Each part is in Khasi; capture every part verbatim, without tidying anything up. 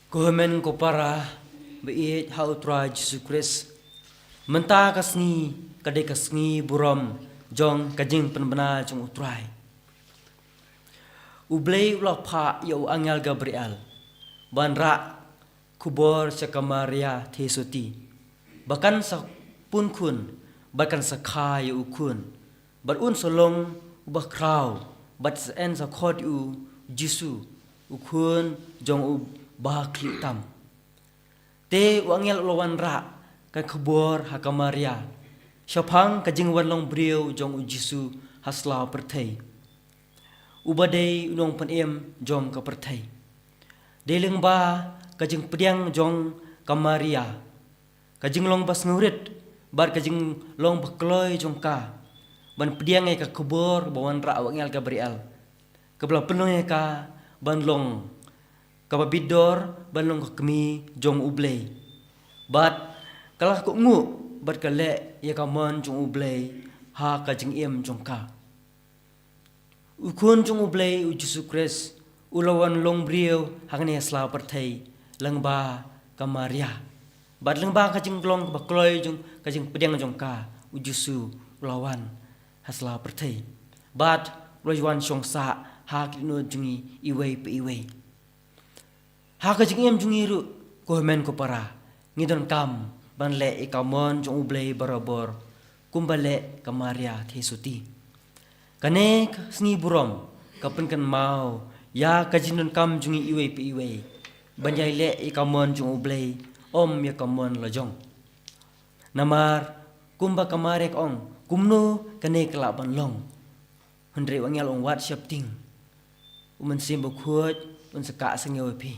Ko hynmen ko para ba ïeit ha U Trai Jisu Khrist, mynta ka sngi ka dei ka sngi burom jong ka jingpynbna jong U Trai. U Blei u la phah ïa u angel Gabriel ban rah khubor sha ka Maria Theisotti ba kan sa pun khun bad kan sa kha ïa u khun, bad un sa long uba khraw bad sa en sa khot ïa u Jisu, u khun jong u Bakhlieh tam. Te u angel u la wanrah ka khubor ha ka Maria shaphang ka jingwan long briew jong u Jisu ha sla pyrthei, uba dei u nongpynim jong ka pyrthei. Dei lyngba ka jingpdiang jong ka Maria, ka jinglong ba sngewrit bad ka jinglong ba kloi jong ka ban pdiang ïa ka khubor ba wanrah u angel Gabriel, kaba la pynlong ïa ka ban long kaba bit dor ban long ka kmie jong U Blei. Bad ka la kohnguh bad ka leh ïa ka mon jong U Blei ha ka jingim jong ka. U khun jong U Blei u Jisu Khrist u la wan long briew hangne ha sla pyrthei lyngba ka Maria, bad lyngba ka jinglong kaba kloi jong ka jingpdiang jong ka, u Jisu u la wan ha sla pyrthei bad u la wan shong sah ha ki dohnud jong ngi iwei pa iwei. Ha ka jingim jong ngi ruh, ko hynmen ko para, ngi donkam ban leh ïa ka mon jong U Blei barabor kumba leh ka Maria Theisotti. Kane ka sngi burom ka pynkynmaw ïa ka jingdonkam jong ngi iwei pa iwei ban ïai leh ïa ka mon jong U Blei, ym ïa ka mon la jong. Namar kumba ka Maria ka ong, kumno kane ka lah ban long? Hynrei u angel u ong, wat sheptieng, U Mynsiem Bakhuid un sa kah sngew ïa phi.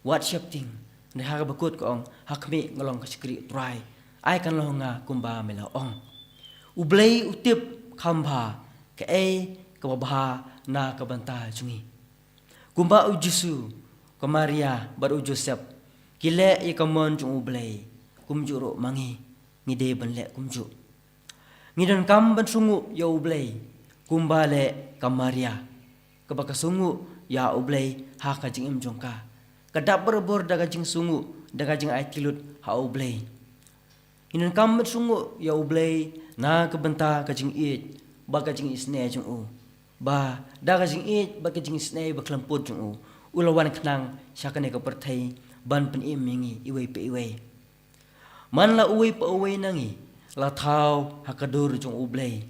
Wat sheptieng, hynrei ha kaba kut ka ong, ha khmih, nga long ka shakri U Trai, ai kan long ha nga kumba me la ong. U Blei u tip kham bha kaei kaba bha na ka bynta jong ngi. Kumba u Jisu, ka Maria bad u Joseph ki leh ïa ka mon jong U Blei, kumjuh ruh ma ngi, ngi dei ban leh kumjuh. Ngi donkam ban sngewnguh ïa U Blei kumba leh ka Maria, kaba ka sngewnguh ïa U Blei ha ka jingim jong ka, ka dap barabor da ka jingsngewnguh, da ka jingaiti lut ha U Blei. Ngi donkam ban sngewnguh ïa U Blei na ka bynta ka jingïeit bad ka jingisynei jong u, ba da ka jingïeit bad ka jingisynei bakhlem pud jong u, u la wan khnang sha kane ka pyrthei ban pynim ïa ngi iwei pa iwei. Man la uwei pa uwei na ngi la thaw ha ka dur jong U Blei,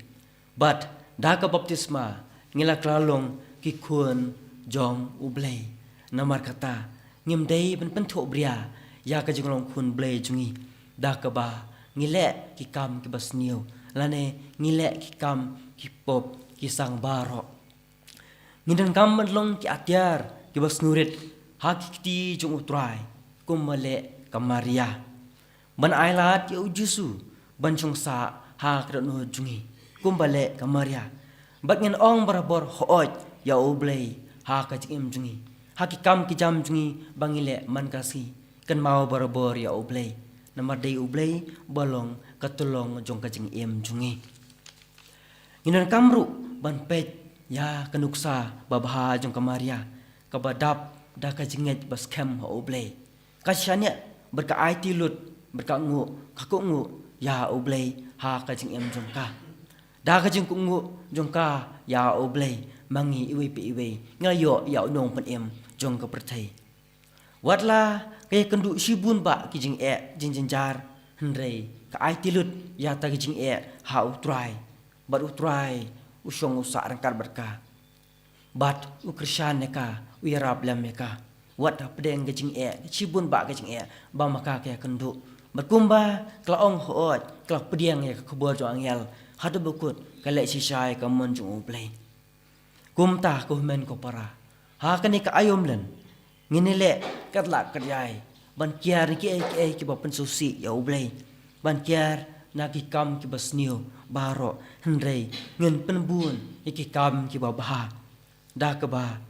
bad da ka baptisma ngi la kylla long ki khun jong U Blei. Namar kata, ngim dei ban pynthohbria ïa ka jinglong khun Blei jong ngi da kaba ngi leh ki kam kiba sniew, lane ngi leh ki kam ki pop ki sang baroh. Ngi donkam ban long ki atiar kiba sngewrit ha ki kti jong U Trai, kumba leh ka Maria, ban ailad ïa u Jisu ban shong sah ha ka dohnud jong ngi, kumba leh ka Maria. Bad ngin ong barabor, hooid ïa U Blei ha ka jingim jong ngi, ha ki kam ki jam jong ngi ba ngi leh man ka sngi. Kynmaw barabor ïa U Blei, namar dei U Blei ba long ka tyllong jong ka jingim jong ngi. Ngi donkam ruh ban peit ïa ka nuksa babha jong ka Maria, kaba dap da ka jingngeit ba skhem ha U Blei. Ka shaniah bad ka aiti lut bad ka nguh, ka kohnguh ïa U Blei ha ka jingim jong ka. Da ka jingkohnguh jong ka ïa U Blei, ma ngi iwei pa iwei ngi la ïoh ïa u nongpynim jong ka pyrthei. Watla ka ïakynduh shibun bah ki jingeh jingjynjar, hynrei ka aiti lut ïa kata ka jingeh ha U Trai, bad U Trai u shong u sah ryngkat bad ka, bad u kyrshan ïa ka, u ïarap lem ïa ka. Wat hapdeng ka jingeh, shibun bah ka jingeh ba ma ka ka ïakynduh, bad kumba ka la ong, hooid, ka la pdiang ïa ka khubor jong u angel, haduh ba kut ka leh shisha ïa ka mon jong U Blei. Kumta ko hynmen ko para, ha kane ka aïom lynti ngin ïaleh katba lah katba ïai ban kiar na kiei kiei kiba pynsngewsih ïa U Blei, ban kiar na ki kam kiba sniew baroh, hynrei ngin pynbun ïa ki kam kiba bha. Da kaba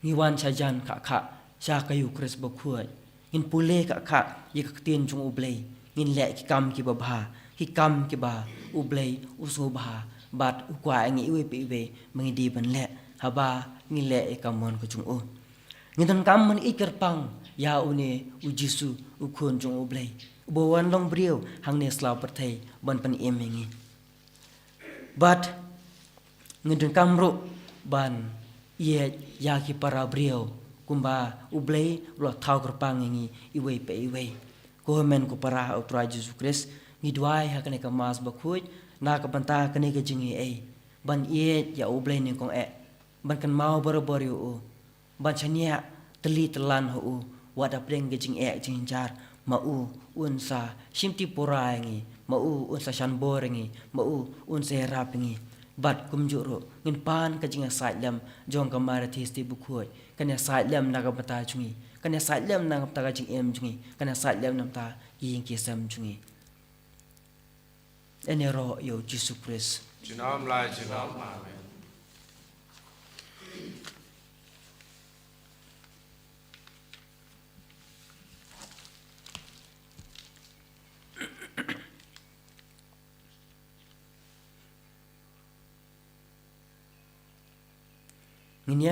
ngi wan shajan khah khah sha ka Eukharist bakhuid, ngin pule khah khah ïa ka ktien jong U Blei, ngin leh ki kam kiba bha, ki kam kiba U Blei u sngewbha bad u kwah ïa ngi iwei pa iwei ba ngi dei ban leh, haba ngi leh ïa ka mon ka jong u. Ngi donkam ban ïeit kyrpang ïa une u Jisu, u Khun jong U Blei, uba wan long briew hangne sla pyrthei ban pynim ïa ngi. Bad ngi donkam ruh ban ïeit ïa ki para briew kumba U Blei u la thaw kyrpang ïa ngi iwei pa iwei. Ko hynmen ko para ha U Trai Jisu Khrist, ngi duwai ha kane ka Mass bakhuid na ka bynta kane ka jingïeit, ban ïeit ïa U Blei nyngkong eh, ban kynmaw barabor ïa u, ban shaniah tylli tyllan ha u, wat hapdeng ka jingeh jingjynjar, ma u un sa shimti pura ïa ngi, ma u un sa shan bor ïa ngi, ma u un sa ïarap ïa ngi. Bad kumjuh ruh ngin pan ka jingïasaid lem jong ka Maria Theisotti bakhuid, kan ïasaid lem na ka bynta jong ngi, kan ïasaid lem na ka bynta ka jingim jong ngi, kan ïasaid lem na ka bynta ki ïing ki sem jong ngi. Yn ïaroh ïa U Jisu Khrist. Junom la junom. Amen. Ngin